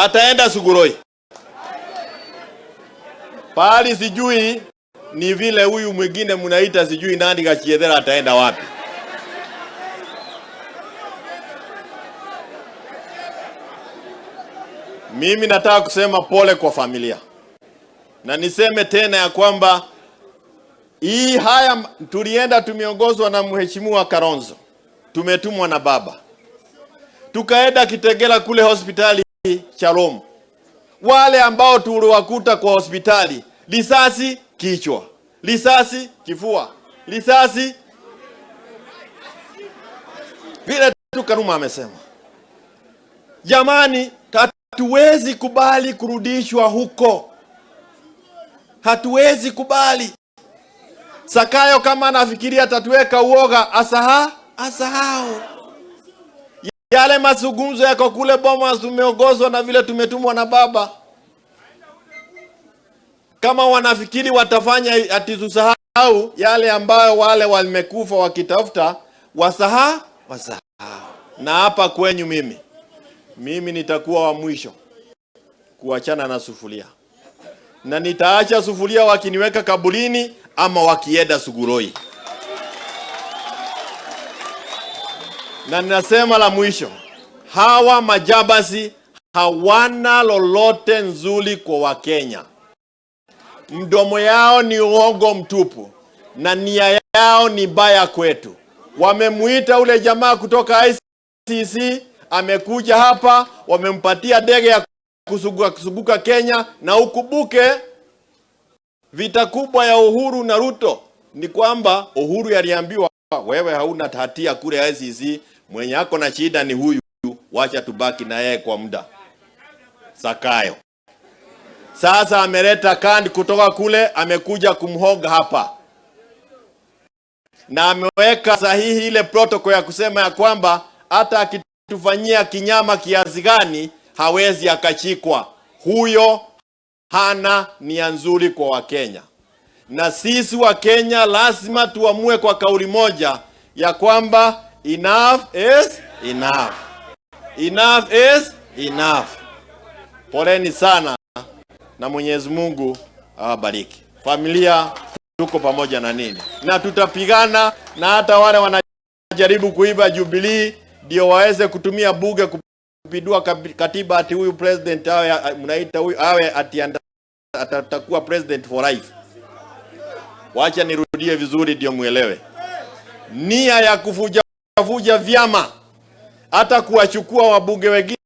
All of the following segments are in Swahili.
Ataenda Suguroi. Pahali sijui ni vile huyu mwingine mnaita sijui nani Gachiethera ataenda wapi. Mimi nataka kusema pole kwa familia, na niseme tena ya kwamba hii haya tulienda tumeongozwa na Mheshimiwa Kalonzo, tumetumwa na baba, tukaenda Kitegela kule hospitali Shalom. Wale ambao tuliwakuta kwa hospitali, risasi kichwa, risasi kifua, risasi vile tu Karuma amesema. Jamani, hatuwezi kubali kurudishwa huko, hatuwezi kubali. Sakayo kama anafikiria atatuweka uoga, asahau yale mazungumzo yako kule Bomas. Tumeongozwa na vile tumetumwa na baba. Kama wanafikiri watafanya ati tusahau yale ambayo wale wamekufa wakitafuta, wasahau. Na hapa kwenyu mimi nitakuwa wa mwisho kuachana na sufuria, na nitaacha sufuria wakiniweka kaburini ama wakienda Suguroi. Na ninasema la mwisho, hawa majambazi hawana lolote nzuri kwa Wakenya. Mdomo yao ni uongo mtupu na nia yao ni baya kwetu. Wamemuita ule jamaa kutoka ICC, amekuja hapa, wamempatia ndege ya kusunguka Kenya. Na ukumbuke vita kubwa ya Uhuru na Ruto ni kwamba Uhuru aliambiwa wewe hauna hatia kule ICC, mwenye ako na shida ni huyu, wacha tubaki na yeye kwa muda. Sakayo sasa ameleta kandi kutoka kule, amekuja kumhoga hapa na ameweka sahihi ile protocol ya kusema ya kwamba hata akitufanyia kinyama kiasi gani hawezi akachikwa. Huyo hana nia nzuri kwa Wakenya, na sisi Wakenya lazima tuamue kwa kauli moja ya kwamba enough is enough, enough is enough. Poleni sana na Mwenyezi Mungu awabariki. Familia, tuko pamoja na nini, na tutapigana na hata wale wanajaribu kuiba Jubilee ndio waweze kutumia bunge kupindua katiba ati huyu president awe, mnaita huyu awe ati atakuwa president for life. Wacha nirudie vizuri ndio muelewe. Nia ya kuvuja vuja vyama, hata kuwachukua wabunge wengine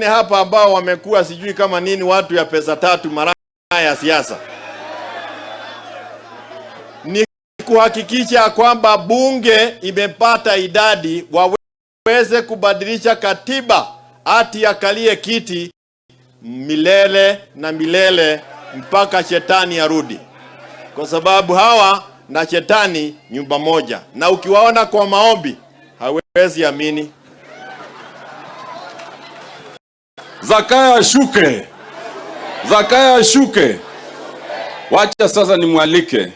hapa ambao wamekuwa sijui kama nini, watu ya pesa tatu mara ya siasa, ni kuhakikisha kwamba bunge imepata idadi waweze kubadilisha katiba ati akalie kiti milele na milele mpaka shetani arudi, kwa sababu hawa na shetani nyumba moja, na ukiwaona kwa maombi hawezi amini. Zakayo ashuke, Zakayo ashuke. Wacha sasa nimwalike